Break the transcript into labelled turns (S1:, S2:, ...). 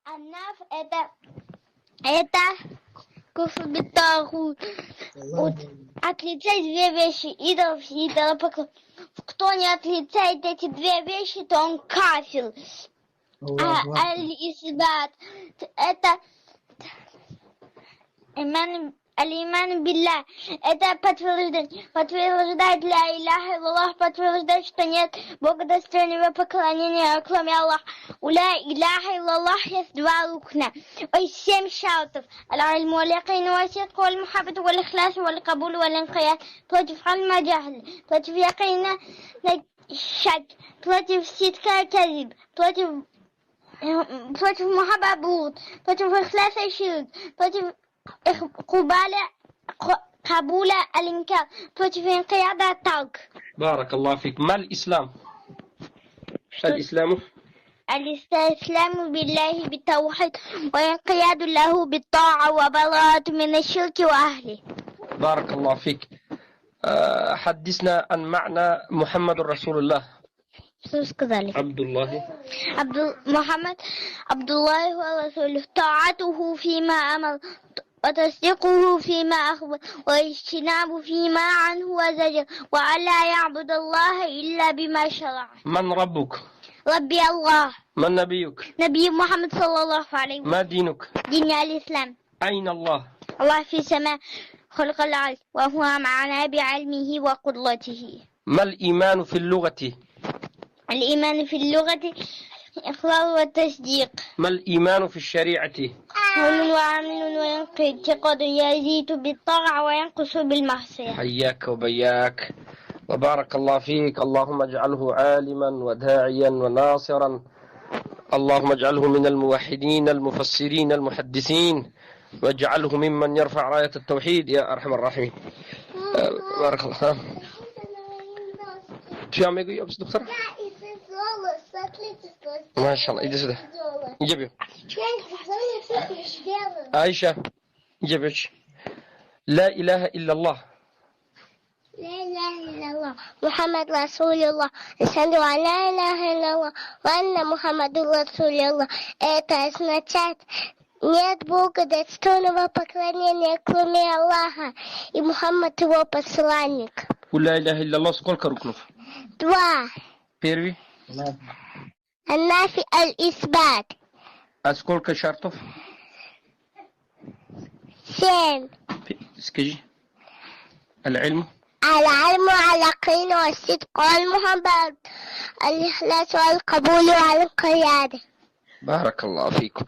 S1: النفي это كفر بالطاغوت. Вот отличать две вещи, идолов и идолопоклонников. Кто не отличает эти две вещи, то он кафир. А الإثبات это إيمان، الإيمان بالله это подтверждение, подтверждает لا إله إلا الله, подтверждает, что нет Бога, достойного поклонения, кроме Аллаха. У لا إله إلا الله есть два рукна, ой, семь шартов: العلم واليقين والصدق والمحبة والإخلاص والقبول والانقياد. Против علما جهل, против يقينا شك, против صدق كذب, против محبة بغض, против إخلاص شرك, против قبول الإنكار, против انقياد ترك.
S2: بارك الله فيك. ما الإسلام؟ الإسلام؟
S1: الاستسلام بالله بالتوحيد والانقياد له بالطاعة وبراءة من الشرك وأهله.
S2: بارك الله فيك. حدثنا عن معنى محمد رسول الله.
S1: Что сказали?
S2: عبد الله.
S1: عبد محمد عبد الله ورسوله، طاعته فيما أمر وتصديقه فيما أخبر واجتناب فيما عنه وزجر، وألا يعبد الله إلا بما شرع.
S2: من ربك؟
S1: ربي الله.
S2: من نبيك؟
S1: نبي محمد صلى الله عليه وسلم.
S2: ما دينك؟
S1: دين الإسلام.
S2: أين الله؟
S1: الله في السماء، خلق العرش وهو معنا بعلمه وقدرته.
S2: ما الإيمان في اللغة؟
S1: الإيمان في اللغة إقرار والتصديق.
S2: ما الإيمان في الشريعة؟
S1: قول وعمل واعتقاد، يزيد بالطاعة وينقص بالمعصية.
S2: حياك وبياك وبارك الله فيك. اللهم اجعله عالما وداعيا وناصرا. اللهم اجعله من الموحدين المفسرين المحدثين، واجعله ممن يرفع راية التوحيد يا أرحم الراحمين. بارك الله. ها. Чӣ мегӯӣ, абс духтар? ما شاء الله. Иди сюда. Иди бью. Айша, иди бью. لا إله إلا الله.
S1: لا إله إلا الله محمد رسول الله. أشهد أن لا إله إلا الله وأن محمد رسول الله. Это означает: нет Бога, достойного поклонения, кроме Аллаха, и Мухаммад его посланник.
S2: У لا إله إلا الله сколько рукнов?
S1: Два.
S2: Первый.
S1: النفي الإثبات.
S2: А сколько шартов?
S1: Семь.
S2: Скажи. العلم.
S1: العلم واليقين والصدق والمحبة، الإخلاص والقبول والانقياد.
S2: بارك الله فيكم.